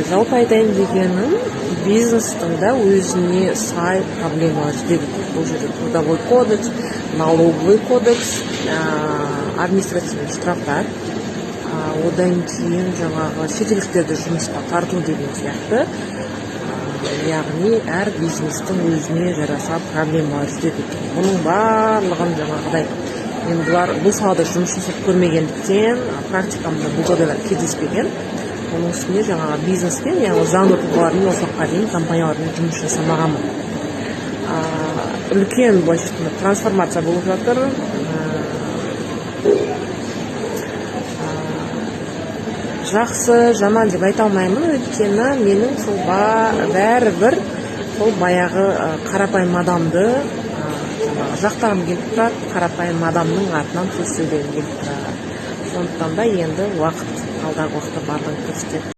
Жалпы айтайын дегенім, бизнестің да өзіне сай проблемалар жетеді. Бұл жерде трудовой кодекс, налоговый кодекс, административный штрафтар, одан кейін жаңағы шетелдіктерді жұмысқа тарту деген сияқты. Яғни әр бизнестің өзіне жараса проблемалар жетеді екен. Бұның барлығын жаңағыдай мен бұл салада жұмыс жасап көрмегендіктен, практикамда бұл жағдайлар кездеспеген. Оның үстіне жаңағы бизнеспен, яғни заңды тұлғалармен, осы уақытқа дейін компаниялармен жұмыс жасамағанмын. Үлкен, былайша айтқанда, трансформация болып жатыр. Жақсы, жаман деп айта алмаймын, өйткені менің сол бәрібір сол баяғы қарапайым адамды жаңағы жақтағым келіп тұрады, қарапайым адамның атынан сөз сөйлегім келіп тұрады. Сондықтан да енді уақыт, алдағы уақытта барлығын көрсетеді.